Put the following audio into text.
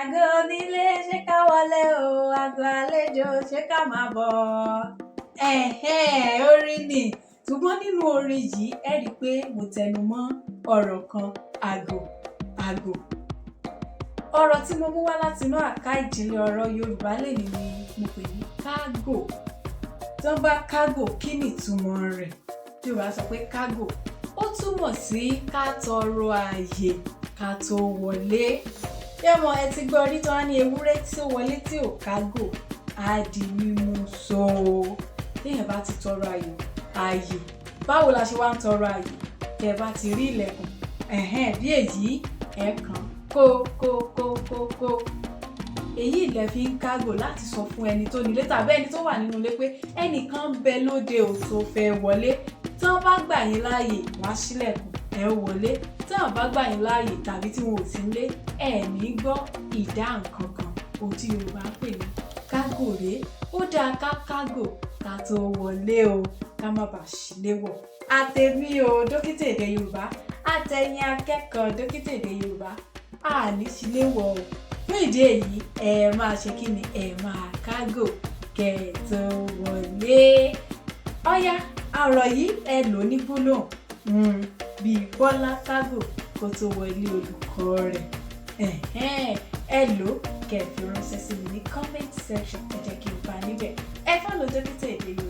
Àgọ́ onílé, ṣé ká wọlé o? Àgọ́ àlejò, ṣé ká máa bọ̀? Ẹ̀hẹ́n, orin ni. Ṣùgbọ́n nínú orin yìí, ẹ rí i pé mo tẹnu mọ́ ọ̀rọ̀ kan: àgò, àgò. Ọ̀rọ̀ tí mo mú wá láti inú àká ìjìnlẹ̀ ọ̀rọ̀ Yorùbá lẹ́ni ni mo pè ní kágò. Tí wọ́n bá kágò, kí ni ìtumọ̀ rẹ̀? Tí Yorùbá sọ pé kágò, ó túmọ̀ sí ká tọrọ ààyè ká tó wọlé. Yẹ́mọ ẹ ti gbọ́ orí tí wọ́n á ní ewúrẹ́ tí ó wọlé tí ò kágò á di mímú so. Téèyàn bá ti tọrọ ààyè, ààyè, báwo la ṣe wá ń tọrọ ààyè? Tẹ́ ẹ bá ti rí ilẹ̀kùn, ẹ̀hẹ́n, bí èyí, ẹ kàn kó kó kó kó kó. Èyí lẹ fi ń kágò láti sọ fún ẹni tó nílé tàbí ẹni tó wà nínú ilé pé ẹnìkan ń bẹ lóde ò tó fẹ́ wọlé. Tí wọ́n bá gbà yín láàyè, wá ṣílẹ̀kùn, ẹ ó wọlé. Tí wọ́n bá gbà yín láàyè tàbí tí wọn ò sí nílé, ẹ ní gbọ́ ìdáhùn kankan. Ohun tí Yorùbá ń pè ní kágò rèé. Ó dáa ká kágò ká tó wọlé o, ká má bàa ṣílé wọ̀. Àtèmi o, dókítà èdè Yorùbá, àtẹ̀yin akẹ́kọ̀ọ́ dókítà èdè Yorùbá, a ní ṣílé wọ̀ o. Fún ìdí èyí, ẹ máa ṣe kí ni? Ẹ máa kágò kẹ́ ẹ tó wọlé. Ọ̀yá, ọ̀rọ̀ yìí, ẹ lò ní gbólóhùn bíi "Bọ́lá kágò kó tó wọlé olùkọ́ rẹ̀". Ẹ̀hẹ́n, ẹ lò ó, kẹ́ ẹ fi ránṣẹ́ sí mi ní comment section. Ẹ jẹ́ kí n bá níbẹ̀. Ẹ follow dókítà èdè Yorùbá.